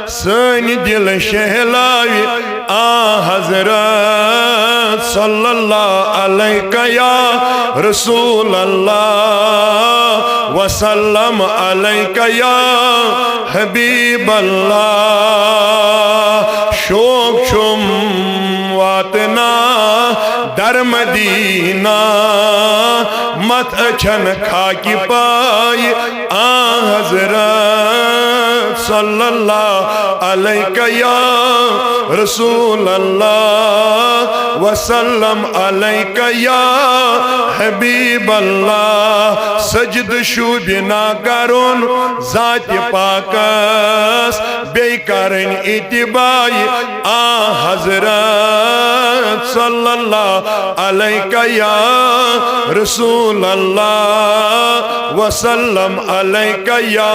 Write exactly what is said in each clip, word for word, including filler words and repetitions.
سٲنۍ دِل شہلاوِ، آ حضرت، صلی اللہ علیک یا رسول اللہ، وسلم علیک یا حبیب اللہ۔ شوق چھُم واتنا در مدینہ، مت اچھن خاکی پائی، آ حضرت، صلی اللہ علیک یا رسول اللہ، وسلم علیک یا حبیب اللہ۔ سجد شوبنا کرن ذات پاکس، بے کرن اتباع، آ حضرت، صلی اللہ علیک یا رسول اللہ، وسلم علیک یا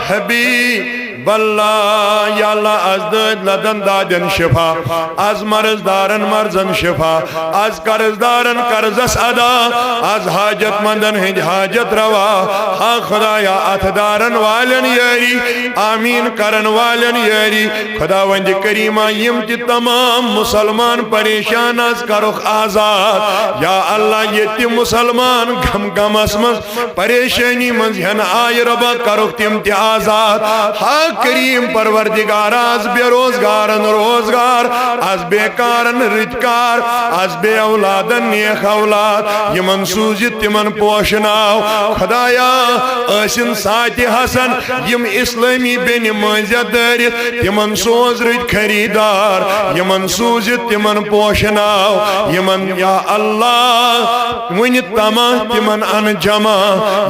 حبیب اللہ۔ یا اللہ، از دٲدۍ لدن دادٮ۪ن شفا، از مرض دارن مرضن شفا، از قرض دارن قرضس ادا، از حاجت مندن ہٕنٛدۍ حاجت روا۔ ہا خدایا، اتھ دارن والٮ۪ن یٲری، آمین کرن والٮ۪ن یٲری۔ خداوند کریمہ، یِم تہِ تمام مسلمان پریشان، از کرُکھ آزاد۔ یا اللہ، ییٚتہِ تہِ مسلمان غم غمس منٛز، پریشانی منٛز ہٮ۪نہٕ آیہِ، رۄبا، کرُکھ تِم تہِ آزاد۔ ہا کریم پروردگار، از بے روزگارن روزگار، از بیکارن رٕتۍ کار، از بے اولادن نیک اولاد، یِمن سوٗزِتھ تِمن پوشناو۔ خدایا، ٲسِن ساتہِ حسن یِم اسلٲمی بیٚنہِ مٲنٛزٮ۪تھ دٲرِتھ، تِمن سوز رٕتۍ خریٖدار، یِمن سوٗزِتھ تِمن پوشناو، یِمن، یا اللہ، وُنہِ تمہ تِمن ان جمع،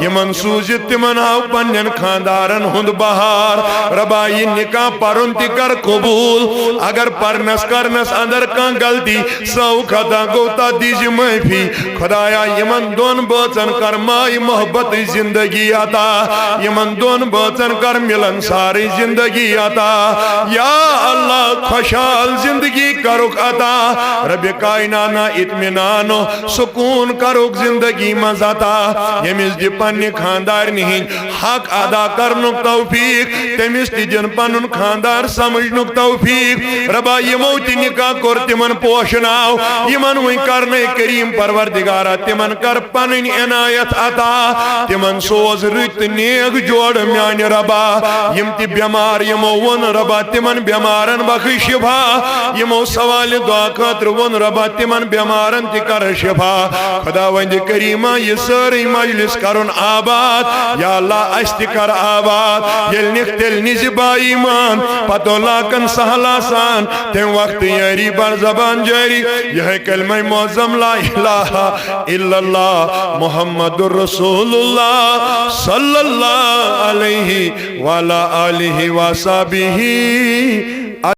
یِمن سوٗزِتھ تِمن آو پننٮ۪ن خاندارن ہُنٛد بہار۔ رۄبا، یہِ نکاح پرُن تہِ کر قبول۔ اگر پرنس کرنس اندر کانٛہہ غلطی سہو خطا گوٚو، تتھ دیٖزِ معٲفی۔ خدایا، یِمن دۄن بٲژن کر ماے محبتٕچ زندگی عطا، یِمن دۄن بٲژن کر ملنسارٕچ زندگی عطا۔ یا اللہ، خۄشحال زندگی کرُکھ عطا۔ رب کائنات، اطمینان و سکون کرُکھ زندگی منٛز عطا۔ ییٚمِس دِ پننہِ خاندارنہِ ہٕنٛدۍ حق ادا کرنُک توفیق، تٔمِس تہِ دِن پنُن خاندار سمجھنُک توفیق۔ رۄبا، یِمو تہِ نکاح کوٚر، تِمن پوشناو، یِمن وُنہِ کرنے کریم پروردگارا، تِمن کر پنٕنۍ عنایت عطا، تِمن سوز رٕتۍ تہٕ نیک جوڑ میانہِ رۄبا۔ یِم تہِ بٮ۪مار، یِمو ووٚن رۄبا، تِمن بٮ۪مارن بخش شفا، یِمو سوالہِ دعا خٲطرٕ ووٚن رۄبا، تِمن بٮ۪مارن تہِ کر شفا۔ خداوند کریمہ، یہِ سٲرٕے مجلس کرُن آباد۔ یا اللہ، اسہِ تہِ کر آباد۔ ییٚلہِ نِکھ تیٚلہِ نِزِ با ایمان، پتو لاکن سہل آسان، تمہِ وقتہٕ یٲری بر زبان جٲری۔ یِہے کلمہ معظم لا الہ الا اللہ محمد رسول اللہ صلی اللہ علیہ وعلی آلہ وصحبہ